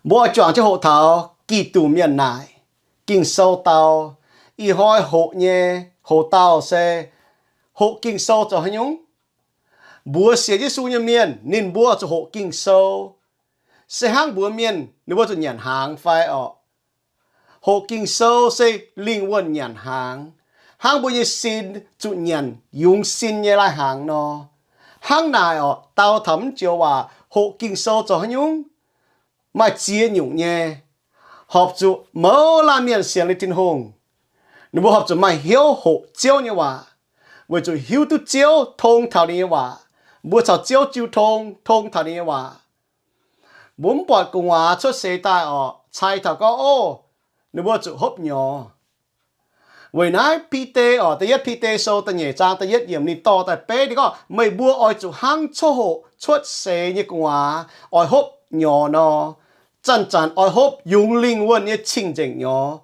Mbuo oix juangc jienv hoqc taux Giduc mienh naaic, Ging-Sou dau, ih hnoi hoqc nyei hoc-dauh se hoqc Ging-Sou zoux haaix nyungc? Mbuox sienx Yesu nyei mienh ninh mbuo zuqc hoqc Ging-Sou. Se hnangv mbuox mienh ninh mbuo zuqc nyanc hnaangx fai orqc? Hoqc Ging-Sou se lingh wuonh nyanc hnaangx, hnangv mbuo nyei sin zuqc nyanc yungz sin nyei lai-hnaangx nor. Hnangv naaic orqc, dau taux mv joux waac, hoqc Ging-Sou zoux haaix nyungc? Maaih ziex nyungc nyei. Horpc zuqc mouz laanh mienh sienx liuz Tin-Hungh, ninh mbuo horpc zuqc maaih hnyouv hoqc Ziouv nyei waac, weic zuqc hiuv duqv Ziouv tong taux ninh nyei waac. Mbuo caux Ziouv jiu tong, tong taux ninh nyei waac. Mbuo mv buatc gu'nguaaz cuotv seix daaih orqc, cai taux gorngv, ov, ninh mbuo zuqc hopv nyorx. Weic naaiv Bide orqc, da'yietv Bide Sou da'nyeic zaang da'yietv yiemc ninh dorh daaih beiv ninh gorngv, meih mbuo oix zuqc hnangv coqv hoqc cuotv seix nyei gu'nguaaz oix hopv nyorx nor, zanc-zanc oix hopv yungz lingh wuonh nyei cing-nzengc nyorx,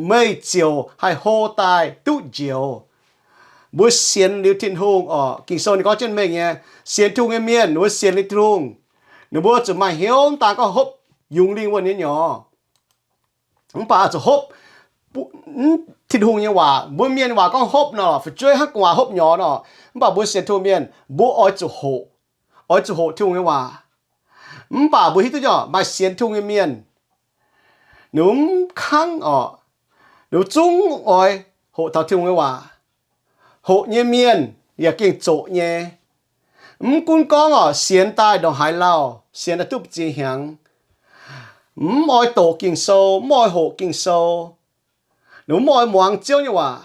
meih ziouc haih hlo daaih duqv njoux. Mbuo sienx liuz Tin-Hungh orqc, Ging-Sou ninh gorngv jienv mengh nyei, sienx Tin-Hungh nyei mienh, ninh mbuo sienx liuz Tin-Hungh, ninh mbuo zuqc maaih hnyouv mv daan gorngv hopv yungz lingh wuonh nyei nyorx, mv baac zuqc hopv Tin-Hungh nyei waac. Mbuo mienh waac gorngv hopv nor, fu'jueiv hnangv gu'nguaaz hopv nyorx nor. Mv baac mbuo sienx Tin-Hungh mienh, mbuo oix zuqc hoqc, oix zuqc hoqc Tin-Hungh nyei waac. Mv baac mbuo hiuv duqv nyei, maaih sienx Tin-Hungh nyei mienh, ninh mv kangv orqc, ninh zungv oix hoqc taux Tin-Hungh nyei waac. Hoqc nyei mienh yaac gengh zoqc nyei. Mv gunv gorngv orqc, sienx daaih ndongc haaix lauh, sienx daaih duqv ziex hnyangx, mv oix doqc Ging-Sou, mv oix hoqc Ging-Sou, ninh mv oix muangx Ziouv nyei waac.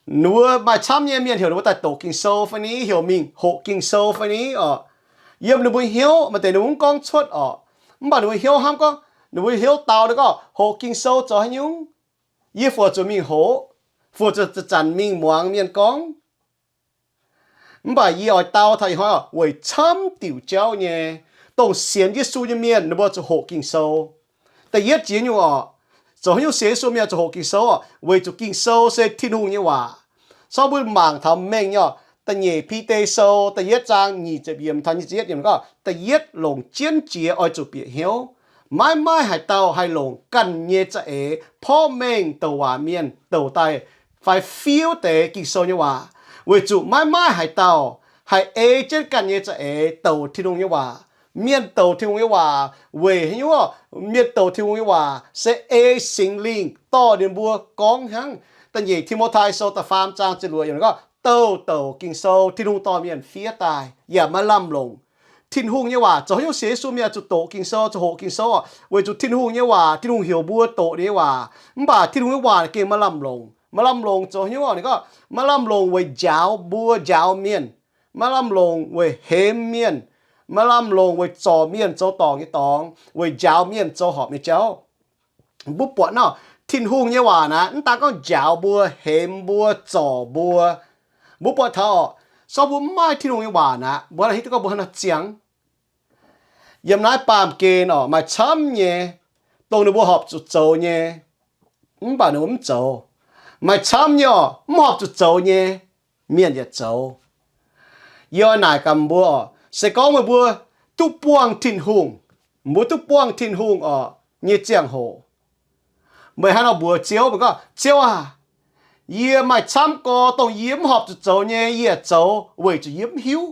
Ninh mbuo maaih camv nyei mienh heuc ninh mbuo daaih doqc Ging-Sou fai ni, heuc mingh hoqc Ging-Sou fai ni orqc. Yiem ninh mbuo hnyouv maaih deix ninh mbuo mv gorngv cuotv orqc, mv baac ninh mbuo hnyouv hnamv gorngv, ninh mbuo hnyouv dau ninh gorngv, hoqc Ging-Sou zoux haaix nyungc? Yie fu'zoux mingh hoqc, fu'zoux zanc-zanc mingh muangx mienh gorngv. Mv baac yie oix dau taux ih hnoi orqc, weic camv diuc jauv nyei, dongh sienx Yesu nyei mienh ninh mbuo zuqc hoqc Ging-Sou. Da'yietv jiex nyungc orqc, zoux haaix nyungc sienx Yesu mienh zuqc hoqc Ging-Sou orqc? Weic zuqc Ging-Sou se Tin-Hungh nyei waac. Corc mbuo mangc taux mengh nyei orqc, da'nyeic Bide Sou da'yietv zaang nyic ziepc yiemc taux nyic ziepc yietv yiemc gorngv, da'yietv longc jienv jiex oix zuqc bieqc hnyouv. Maiv maaih haaix dauh haih longc ganh nyei za'eix porv mengh douc waac mienh douc daaih fai fiuv deix Ging-Sou nyei waac, weic zuqc maiv maaih haaix dauh haih ei jienv ganh nyei za'eix douc Tin-Hungh nyei waac. Mienh douc Tin-Hungh nyei waac weic haaix nyungc? Mienh douc Tin-Hungh nyei waac se ei Singx Lingh dorh ninh mbuo gorngv hnangv. Da'nyeic Ti^mo^tai Sou da'faam zaang ziepc luoqc yiemc gorngv, douh douc Ging-Sou Tin-Hungh dorh mienh fiev daaih, yaac maiv lamh longc. Tin-Hungh nyei waac, zoux haaix nyungc sienx Yesu mienh zuqc doqc Ging-Sou, zuqc hoqc Ging-Sou orqc? Weic zuqc Tin-Hungh nyei waac, Tin-Hungh heuc mbuo doqc ninh nyei waac. Mv baac Tin-Hungh nyei waac gengh maiv lamh longc. Maiv lamh longc zoux haaix nyungc orqc? Ninh gorngv maiv lamh longc weic njaaux mbuo njaaux mienh. Maiv lamh longc weic hemx mienh. Maiv lamh longc weic zorc mienh zoux dorngc nyei dorngx, weic njaaux mienh zoux horpc nyei jauv. Mbuo buatc nor, Tin-Hungh nyei waac naaic, mv daan gorngv njaaux mbuo, hemx mbuo, zorc mbuo. Mbuo buatc taux orqc, se gorngv mbuo mv maaih Tin-Hungh nyei waac naaic, mbuo hiuv duqv gorngv mbuo hnangv haaix nor ziangh. Yiem naaiv baamh gen orqc, maaih camv nyei, dongh ninh mbuo horpc zuqc zoux nyei, mv baac ninh mbuo mv zoux. Maaih camv nyei orqc, mv horpc zuqc zoux nyei, mienh yaac zoux. Yie oix naaic gaax mbuo orqc, se gorngv meih mbuo duqv buangh Tin-Hungh, mbuo duqv buangh Tin-Hungh orqc nyei ziangh hoc, meih hnangv haaix nor mbuox Ziouv? Meih gorngv, Ziouv aah! Yie maaih camv gorx dongh yie mv horpc zuqc zoux nyei, yie yaac zoux weic zuqc yie mv hiuv.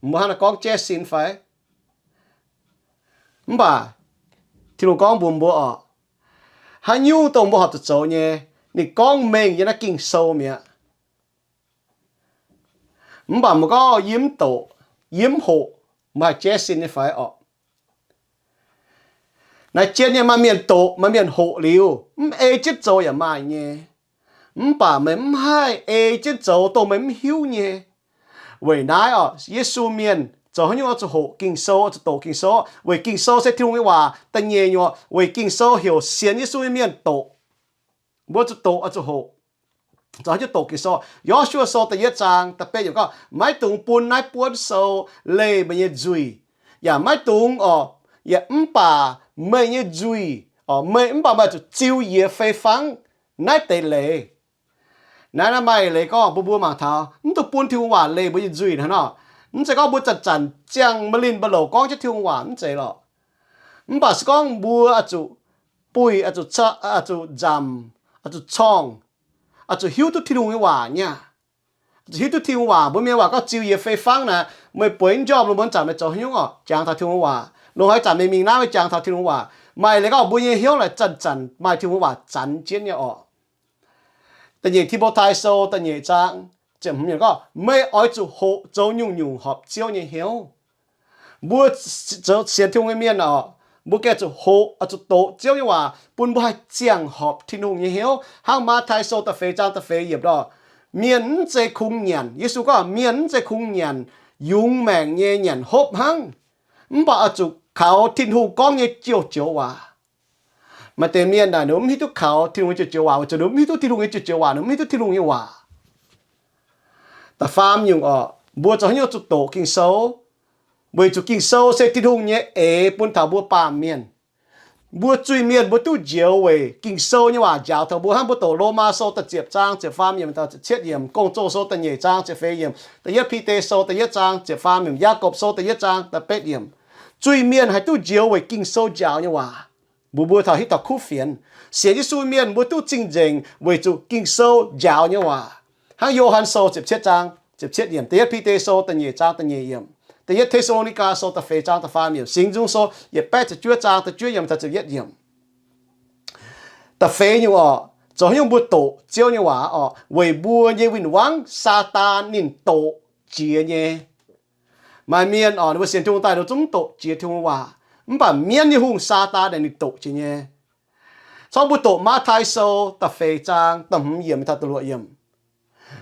Mbuo hnangv haaix nor gorngv jaiv sin fai? Mv baac Tin-Hungh gorngv mbuox mbuo orqc, haaix nyungc dongh mbuo horpc zuqc zoux nyei, ninh gorngv mengh yiem naaiv Ging-Sou mi'aqv. Mv baac meih gorngv yie mv doqc, yie mv hoqc, meih haih jaiv sin nyei fai orqc? Naaiv jienv nyei, maaih mienh doqc, maaih mienh hoqc liuz, mv ei jienv zoux yaac maaih nyei. Mv baac meih mv haih ei jienv zoux dongh meih mv hiuv nyei. Weic naaiv orqc, Yesu mienh zoux haaix nyungc oix zuqc hoqc Ging-Sou, oix zuqc doqc Ging-Sou? Weic Ging-Sou se Tin-Hungh nyei waac. Da'nyeic nyungc, weic Ging-Sou heuc sienx Yesu nyei mienh doqc. Mbuo zuqc doqc, oix zuqc hoqc. Zoux haaix nyungc doqc Ging-Sou? Yo^su^waa Sou da'yietv zaang da'betv yiemc gorngv, maiv dungx bun naaiv buonv sou leih meih nyei nzuih, yaac maiv dungx orqc, yaac mv baac meih nyei nzuih orqc, meih mv baac meih zuqc ziux yie fei fangv naaiv deix leiz. Naaiv, naaiv maaih leiz gorngv mbuo, mbuo mangc taux mv dungx bun Tin-Hungh waac leih mbuo nyei nzuih hnangv nor. Mv zeiz gorngv mbuo zanc-zanc ziangh ma'lin ma'louc gorngv jienv Tin-Hungh waac, mv zeiz lorqc. Mv baac se gorngv mbuo oix zuqc buih, oix zuqc nzamc, oix zuqc corngh, oix zuqc hiuv duqv Tin-Hungh nyei waac nyei aqv. Zuqc hiuv duqv Tin-Hungh waac. Mbuo mienh waac gorngv ziux yietc fei fangv naaic, meih bueix njormh lungh muonz zanc meih zoux haaix nyungc oc? Jangx taux Tin-Hungh waac. Longc haaix zanc meih mingh naaiv meih jangx taux Tin-Hungh waac? Maaih leiz gorngv mbuo nyei hnyouv naaic zanc-zanc maaih Tin-Hungh waac zanx jienv nyei oc. Da'nyeic Ti^mo^tai Sou da'nyeic zaang ziepc hmz yiemc gorngv, meih oix zuqc hoqc zoux nyungc-nyungc horpc Ziouv nyei hnyouv. Mbuo zoux sienx Tin-Hungh nyei mienh oc, mbuo gengh zuqc hoqc, oix zuqc doqc Ziouv nyei waac bun mbuo haih ziangh horpc Tin-Hungh nyei hnyouv. Hnangv Matv^tai Sou da'feix zaang da'feix yiemc dorh, mienh mv zeiz kungx nyanc, Yesu gorngv mienh mv zeiz kungx nyanc yungz maengc nyei nyanc hopv hnangv, mv baac oix zuqc kaux Tin-Hungh gorngv nyei joux-joux waac. Maaih deix mienh naaic ninh mv hiuv duqv kaux Tin-Hungh nyei joux-joux waac weic zuqc ninh mv hiuv duqv Tin-Hungh nyei joux-joux waac, ninh mv hiuv duqv Tin-Hungh nyei waac. Da'faam nyungc oc, mbuo zoux haaix nyungc zuqc doqc Ging-Sou? Weic zuqc Ging-Sou se Tin-Hungh nyei eix bun taux mbuo baamh mienh. Mbuo zuiz-mienh mbuo duqv njoux weic Ging-Sou nyei waac njaaux taux mbuo. Hnangv mbuo doqc Lomaa Sou da'ziepc zaang ziepc faam yiemc taux ziepc cietv yiemc, Gong-Zoh Sou da'nyeic zaang ziepc feix yiemc, Da'yietv Bide Sou da'yietv zaang ziepc faam yiemc, Yaagorpc Sou da'yietv zaang da'betv yiemc. Zuiz-mienh haih duqv njoux weic Ging-Sou njaaux nyei waac. Mbuo, mbuo taux hitv taux kuv fienx. Sienx Yesu mienh mbuo duqv zingh nzengc weic zuqc Ging-Sou njaaux nyei waac. Hnangv Yo^han Sou ziepc cietv zaang ziepc cietv yiemc, Da'yietv Bide Sou da'nyeic zaang da'nyeic yiemc, Da'yietv Te^saa^lo^ni^gaa Sou da'feix zaang da'faam yiemc, Singx Nzung Sou yietc baeqv ziepc juov zaang da'juov yiemc taux ziepc yietv yiemc. Da'feix nyungc oc, zoux haaix nyungc mbuo doqc Ziouv nyei waac oc? Weic mbuo nyei win-wangv, Saadaan, ninh doqc jiex nyei. Maaih mienh oc, ninh mbuo sienx Tin-Hungh daaih ninh zungv mv doqc jiex Tin-Hungh waac, mv baac mienv nyei hungh, Saadaan, naaic ninh doqc jiex nyei. Corc mbuo doqc Matv^tai Sou da'feix zaang da'hmz yiemc taux da'luoqc yiemc,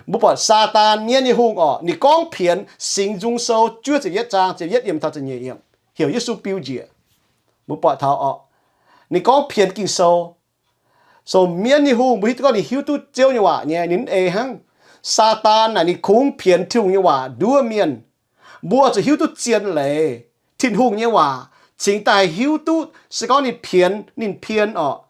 mbuo buatc Saadaan, mienv nyei hungh oc, ninh gorngv pienx. Singx Nzung Sou juov ziepc yietv zaang ziepc yietv yiemc taux ziepc nyeic yiemc, heuc Yesu biux njiec. Mbuo buatc taux oc, ninh gorngv pienx Ging-Sou. So mienv nyei hungh, mbuo hiuv duqv gorngv ninh hiuv duqv Ziouv nyei waac nyei, ninh mv ei hnangv. Saadaan naaic ninh kungx pienx Tin-Hungh nyei waac nduov mienh. Mbuo zuqc hiuv duqv zien leiz Tin-Hungh nyei waac, cingx daaih hiuv duqv se gorngv ninh pienx, ninh pien oc,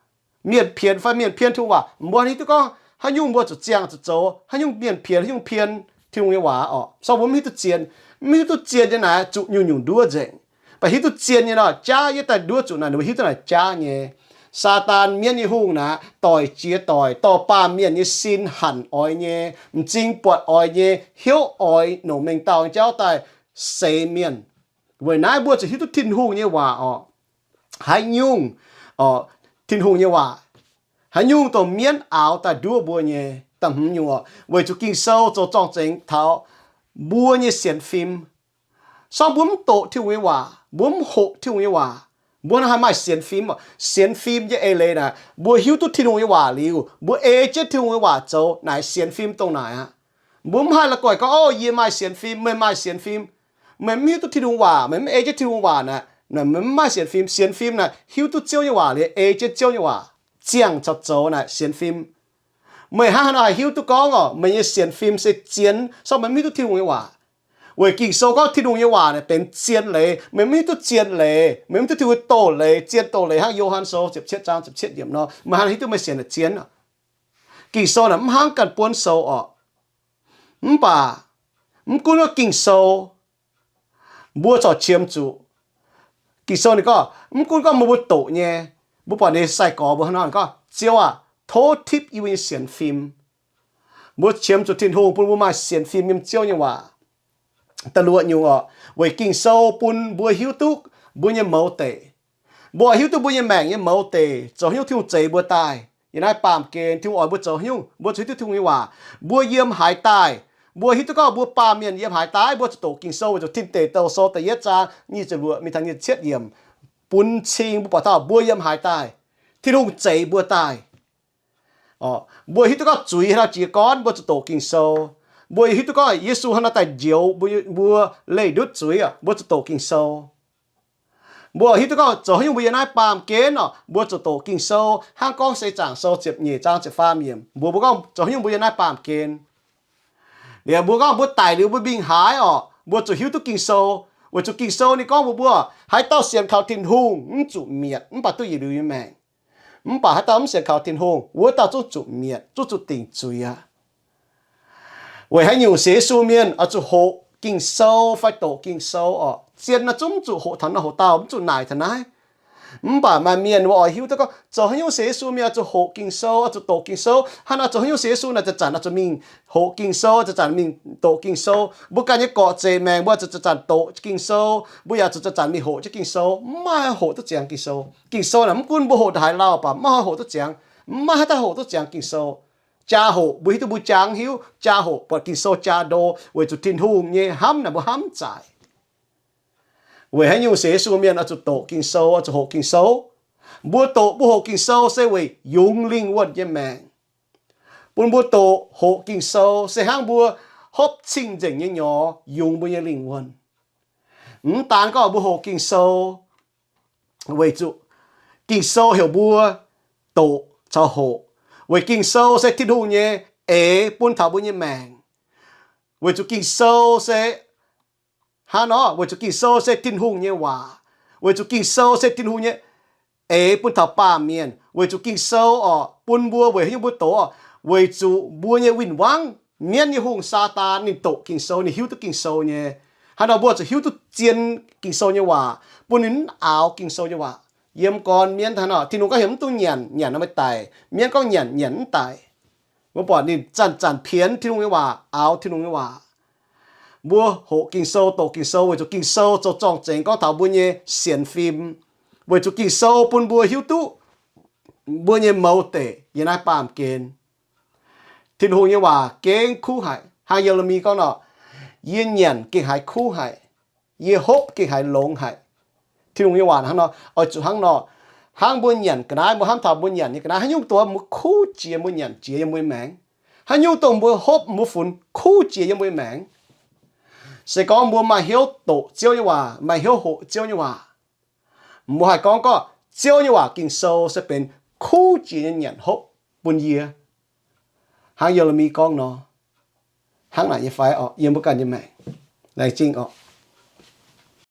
mienh pienx fai mienh pien Tin-Hungh waac, mbuo hiuv duqv gorngv haaix nyungc mbuo zuqc ziangh zuqc zoux, haaix nyungc mienh pienx, haaix nyungc pien Tin-Hungh nyei waac oc. So mbuo mv hiuv duqv zien. Mv hiuv duqv zien nyei naaic zuqc nyungc-nyungc nduov nzengc. Mv baac hiuv duqv zien nyei nor, jaav yietv daaih nduov zuqc naaic, ninh mbuo hiuv duqv naaic jaav nyei. Saadaan, mienv nyei hungh naaic, doic jiex doic, dorh baamh mienh nyei sin hanc oix nyei, m'zing buatc oix nyei, hnyouv oix longc mengh dauh nyei jauv daaih seix mienh. Weic naaiv mbuo zuqc hiuv duqv Tin-Hungh nyei waac oc. Haaix nyungc, oc, Tin-Hungh nyei waac, haaix nyungc dongh mienv aaux daaih nduov mbuo nyei. Da'hmz nyungc oc, weic zuqc Ging-Sou zoux zorng-zengx taux mbuo nyei sienx fim. Sorng mbuo mv doqc Tin-Hungh nyei waac, mbuo mv hoqc Tin-Hungh nyei waac, mbuo hnangv haaix maaih sienx fim oc? Sienx fim nyei eix leiz naaic, mbuo hiuv duqv Tin-Hungh nyei waac liuz, mbuo ei jienv Tin-Hungh nyei waac zoux, naaic sienx fim dongh naaic aqv. Mbuo mv haih la'guaih gorngv, O, yie maaih sienx fim, meih maaih sienx fim. Meih mv hiuv duqv Tin-Hungh waac, meih mv ei jienv Tin-Hungh waac naaic, meih mv maaih sienx fim. Sienx fim naaic hiuv duqv Ziouv nyei waac liuz, ei jienv Ziouv nyei waac, ziangh caux zoux naaic sienx fim. Meih hnangv haaix nor haih hiuv duqv gorngv oc, meih nyei sienx fim se zien, sorng meih mv hiuv duqv Tin-Hungh nyei waac? Weic Ging-Sou gorngv Tin-Hungh nyei waac naaic benx zien leiz. Meih mv hiuv duqv zien leiz, meih mv hiuv duqv Tin-Hungh doz-leiz, zien doz-leiz hnangv Yo^han Sou ziepc cietv zaang ziepc cietv yiemc nor, meih hnangv haaix hiuv duqv meih sienx naaic zien oc? Ging-Sou naaic mv hnangv ganh buonv sou oc. Mv baac mv gunv gorngv Ging-Sou, mbuo corc qiemx zuqc. Ging-Sou ninh gorngv, mv gunv gorngv meih mbuo doqc nyei, mbuo buatc ninh sai-gorx mbuo hnangv nor, ninh gorngv, Ziouv aah, tov tipv yie mbuo nyei sienx fim. Mbuo qiemx zuqc Tin-Hungh bun mbuo maaih sienx fim yiem Ziouv nyei waac. Da'luoqc nyungc oc, weic Ging-Sou bun mbuo hiuv duqv mbuo nyei mouz deic. Mbuo hiuv duqv mbuo nyei maengc nyei mouz deic zoux haaix nyungc Tin-Hungh zeix mbuo daaih. Yiem naaiv baamh gen Tin-Hungh oix mbuo zoux haaix nyungc, mbuo zuqc hiuv duqv Tin-Hungh nyei waac. Mbuo yiem haaix daaih, mbuo hiuv duqv gorngv mbuo baamh mienh yiem haaix daaih, mbuo zuqc doqc Ging-Sou weic zuqc Tin Deic Douh Sou da'yietv zaang nyic ziepc luoqc mingh taux nyic ziepc cietv yiemc bun cing mbuo buatc taux mbuo yiem haaix daaih, Tin-Hungh zeix mbuo daaih. Mbuo hiuv duqv gorngv zuiz haaix nor jiez gorn, mbuo zuqc doqc Ging-Sou. Mbuo hiuv duqv gorngv Yesu haaix nor daaih njoux mbuo leih ndutv zuiz, mbuo zuqc doqc Ging-Sou. Mbuo hiuv duqv gorngv zoux haaix nyungc mbuo yiem naaiv baamh gen oc, mbuo zuqc doqc Ging-Sou. Hnangv Gorngv Seix Zaangc Sou ziepc nyeic zaang ziepc faam yiemc mbuox mbuo gorngv zoux haaix nyungc mbuo yiem naaiv baamh gen. Liuz mbuo gorngv mbuo daic liuz mbuo mingh haaix oc, mbuo zuqc hiuv duqv Ging-Sou. Weic zuqc Ging-Sou ninh gorngv mbuox mbuo, haaix dauh sienx kaux Tin-Hungh mv zuqc mietc, mv baac duqv yietc liuz nyei maengc. Mv baac haaix dauh mv sienx kaux Tin-Hungh, wuov dauh zungv zuqc mietc, zungv zuqc dingc zuiz aqv. Weic haaix nyungc sienx Yesu mienh oix zuqc hoqc Ging-Sou fai doqc Ging-Sou oc? Zien nor zungv mv zuqc hoqc taux naaiv hoqc dauh, mv zuqc naaic taux naaiv. Mv baac maaih mienh wuov oix hiuv duqv gorngv zoux haaix nyungc sienx Yesu mienh oix zuqc hoqc Ging-Sou, oix zuqc doqc Ging-Sou. Hnangv naaic zoux haaix nyungc sienx Yesu naaic zanc-zanc oix zuqc mingh hoqc Ging-Sou, zanc-zanc mingh doqc Ging-Sou. Mbuo ganh nyei gorqv-zeic maengc mbuo zuqc zanc-zanc doqc Ging-Sou, mbuo yaac zuqc zanc-zanc mingh hoqc jienv Ging-Sou. Mv maaih hoqc duqv ziangx Ging-Sou. Ging-Sou naaic mv gunv mbuo hoqc ndaaih haaix lauh baac mv maaih hoqc duqv ziangx. Mv maaih haaix dauh hoqc duqv ziangx Ging-Sou. Jaa hoqc mbuo hiuv duqv mbuo jaa mv hiuv. Jaa hoqc buatc Ging-Sou jaa ndo weic zuqc Tin-Hungh nyei hnamv naaic mbuo hnamv mv zaic. Weic haaix nyungc sienx Yesu mienh oix zuqc doqc Ging-Sou, oix zuqc hoqc Ging-Sou? Mbuo doqc mbuo hoqc Ging-Sou se weic yungz lingh wuonh nyei maengc. Bun mbuo doqc hoqc Ging-Sou se hnangv mbuo hopv cing-nzengc nyei nyorx yungz mbuo nyei lingh wuonh. Mv daan gorngv mbuo hoqc Ging-Sou, weic zuqc Ging-Sou heuc mbuo doqc caux hoqc, weic Ging-Sou se Tin-Hungh nyei eix bun taux mbuo nyei maengc. Weic zuqc Ging-Sou se hnangv nor, weic zuqc Ging-Sou se Tin-Hungh nyei waac. Weic zuqc Ging-Sou se Tin-Hungh nyei eix bun taux baamh mienh. Weic zuqc Ging-Sou orqc, bun mbuo weic haaix nyungc mbuo doqc orqc? Weic zuqc mbuo nyei win-wangv, mienv nyei hungh, Saadaan, ninh doqc Ging-Sou, ninh hiuv duqv Ging-Sou nyei. Hnangv nor mbuo zuqc hiuv duqv zien Ging-Sou nyei waac, bun ninh mv aaux Ging-Sou nyei waac. Yiem gorn mienv hnangv nor, Tin-Hungh gorngv heuc mv dungx nyanc, nyanc nor meih daic. Mienv gorngv nyanc, nyanc mv daic. Mbuo buatc ninh zanc-zanc pienx Tin-Hungh nyei waac, aaux Tin-Hungh nyei waac. Mbuo hoqc Ging-Sou, doqc Ging-Sou weic zuqc Ging-Sou zoux zorng-zengx gorngv taux mbuo nyei sienx fim, weic zuqc Ging-Sou bun mbuo hiuv duqv mbuo nyei mouz deic yiem naaiv baamh gen. Tin-Hungh nyei waac gengh kuv haic. Hnangv Ye^le^mi gorngv nor, yie nyanc gengh haiz kuv haic, yie hopv gengh haiz longx haic. Tin-Hungh nyei waac hnangv nor, oix zuqc hnangv nor. Hnangv mbuo nyanc ga'naaiv, mbuo hnamv taux mbuo nyanc nyei ga'naaiv, haaix nyungc doz mbuo kuv jiex mbuo nyanc jiex yiem mbuo nyei maengc? Haaix nyungc doz mbuo hopv mbuo funx kuv jiex yiem mbuo nyei maengc? Se gorngv mbuo maaih hnyouv doqc Ziouv nyei waac, maaih hnyouv hoqc Ziouv nyei waac, mbuo haih gorngv gorqv Ziouv nyei waac Ging-Sou se benx kuv jiex nyei nyanc hopv bun yie. Hnangv Ye^le^mi gorngv nor, hnangv naaic nyei fai orqc? Yiem mbuo ganh nyei maengc, laengz zingh orqc.